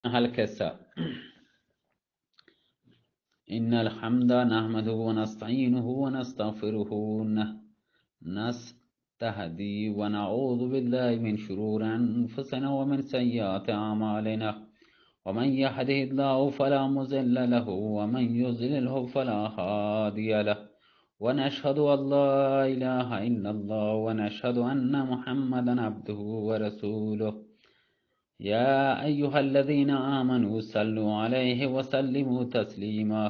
القصة. إن الحمد نحمده ونستعينه ونستغفره ون-، نستهدي ونعوذ بالله من شرور أنفسنا ومن سيئات أعمالنا. ومن يهده الله فلا مضل له ومن يضلله فلا هادي له. ونشهد أن لا إله إلا الله ونشهد أن محمدا عبده ورسوله. يا أيها الذين آمنوا صلوا عليه وسلموا تسليما.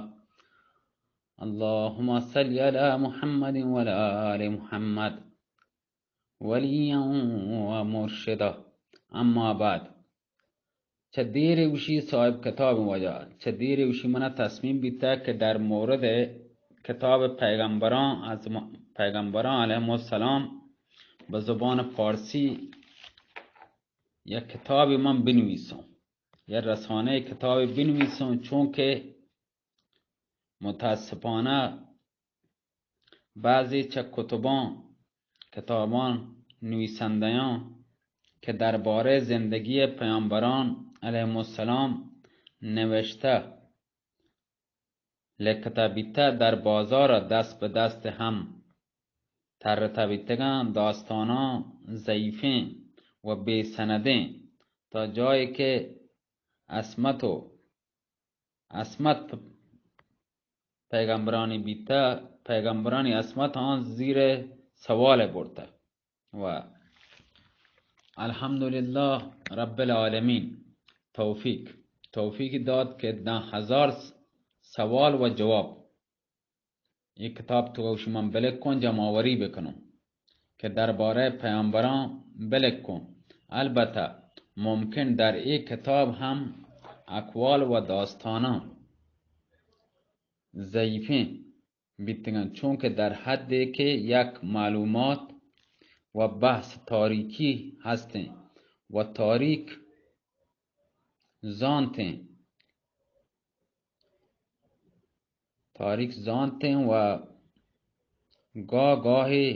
اللهم صل على محمد وعلى آل محمد وليا ومرشدا. أما بعد. چہ دیر اوشی صاحب کتاب وجہ، چہ دیر اوشی منا تصمیم بیتا کہ در مورد کتاب پیغمبران، از م-، پیغمبران علیهم السلام به زبان فارسی یک کتابی من بنویسوں، یا رسانه کتابی بنویسوں، چونکه متاسفانه بعضی چہ کتبان، کتابان، نویسندیان که درباره زندگی پیامبران علیهم السلام نوشته، لکته بیته، در بازار دست به دست هم ترته بیتگان، داستانان ضعیفین و بے سندین، تا جایی که عصمت و عصمت پ-، پیغمبرانی بیته، پیغمبرانی عصمت آن زیر سوال برته. و الحمدلله رب العالمین توفیق، توفیق داد که ده هزار س-، سوال و جواب اے کتاب تو گوش من بلکن جمع آوری بکنوں کہ دربارہ پیامبراں بلکن۔ البتہ ممکن در اے کتاب ہم اقوال و داستاناں ضعیفیں بیتگاں، چونکہ در حدے کہ یک معلومات و بحث تاریخی ہستیں و تاریخ زانتیں، تاریخ زانتیں و گاہ گاہے،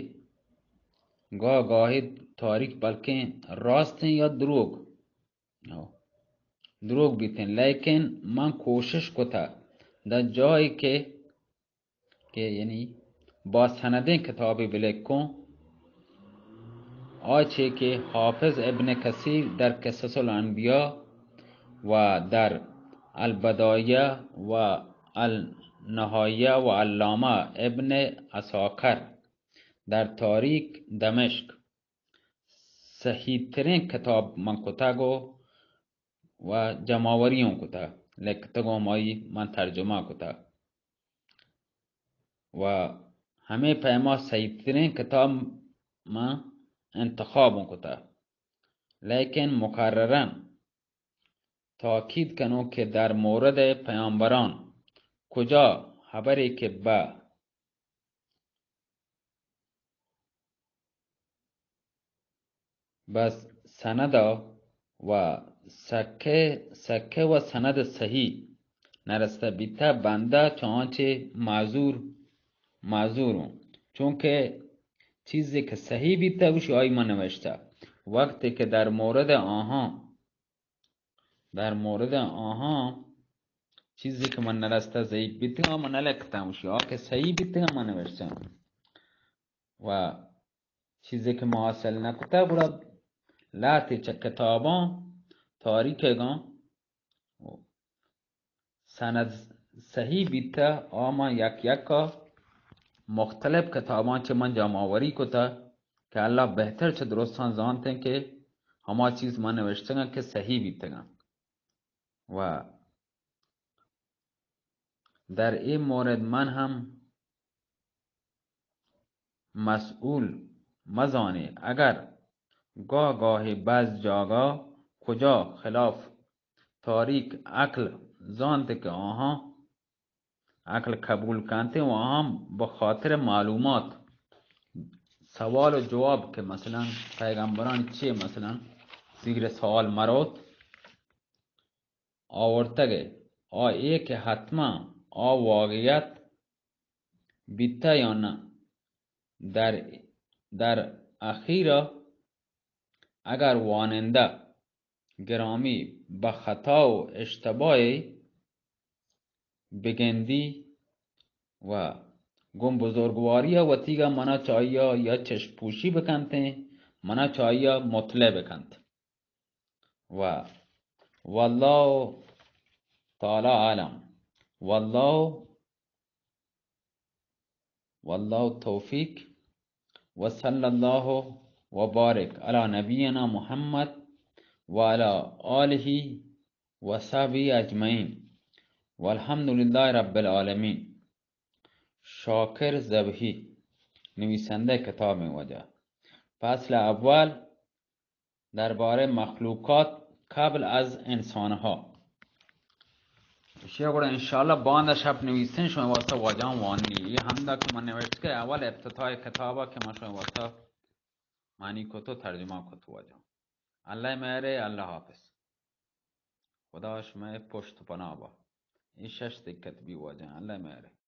گاہ گاہے تاریخ بلکیں راستیں یا دروگ، دروگ بیتیں، لیکن من کوشش کتا در جاہے کہ کہ یعنی با سندیں کتابے بلکوں، آ چے کہ حافظ ابن کثیر در قصص الانبیاء و در البدایہ و النہایہ و علامہ ابن عساکر در تاریخ دمشق صحیح تریں کتاب من کتگ و، و جمع آوری اوں کتگ، لکتگ و ہمائی من ترجمہ کتگ و ہمے پیما صحیح تریں کتاب من انتخاب اوں کتگ، لیکن مکرراً تاکید کنوں کہ در مورد پیامبران کجا ہبرے کہ بہ بس سند و سکہ، سکہ و سند صحیح نرستہ بیتہ، بندہ چانچے معذور، معذور اوں، چونکہ چیزے کہ صحیح بیتہ گوشی آئی من نوشتہ، وقتے کہ در مورد آہاں در مورد آہاں چیزے کہ من نرستہ ضعیف بیتگاں، من نلکتاں، گوشی آ کہ صحیح بیتگاں من نوشتاں و چیزے کہ ما حاصل نکتہ، گڑا لہتے چہ کتاباں تاریخ گاں سند صحیح بیتہ، آ من یک یکا مختلف کتاباں چہ من جمع آوری کتہ کہ اللہ بہتر چہ درستاں زانتیں کہ ہما چیز من نوشتگاں کہ صحیح بیتگاں۔ و در اے مورد من ہم مسئول مزانیں، اگر گاہ گاہے بعض جاگہ کجا خلاف تاریخ عقل زانت کہ آہاں عقل قبول کنت و آہاں بخاطر معلومات سوال و جواب کہ مثلاً پیغمبرانی چے مثلاً زیر سوال مروت آورتگ، آ اے کہ حتماً آ واقعیت بیتہ یا نہ، در، در اخیرا اگر وانندہ گرامی بہ خطا و اشتباہی بگندی و گوں بزرگواری ء وتیگا منا چاہیا یا چشپوشی بکنتیں، منا چاہیا مطلع بکنت۔ و واللہ تعالی عالم۔ واللہ، واللہ توفیق۔ و صلی اللہ و بارک علی نبینا محمد و علی آلہ و صحبہ اجمعین۔ والحمد للہ رب العالمین۔ شاکر ذبحی، نویسندہ کتاب واجہ۔ فصل اول، دربارہ مخلوقات قبل از انسانها۔ اشیا گڑا انشاءاللہ باندا شپ نویسیں شما واسطہ واجہاں وانی۔ یہ ہمدا کہ من نوشت کہ اول ابتدای کتابا کہ من شما واسطہ معنی کتو ترجمہ کتو واجہاں۔ اللہ مہرے، اللہ حافظ۔ خدا شما پشت پناہ با۔ یہ شش دقت بی واجہاں، اللہ مہرے۔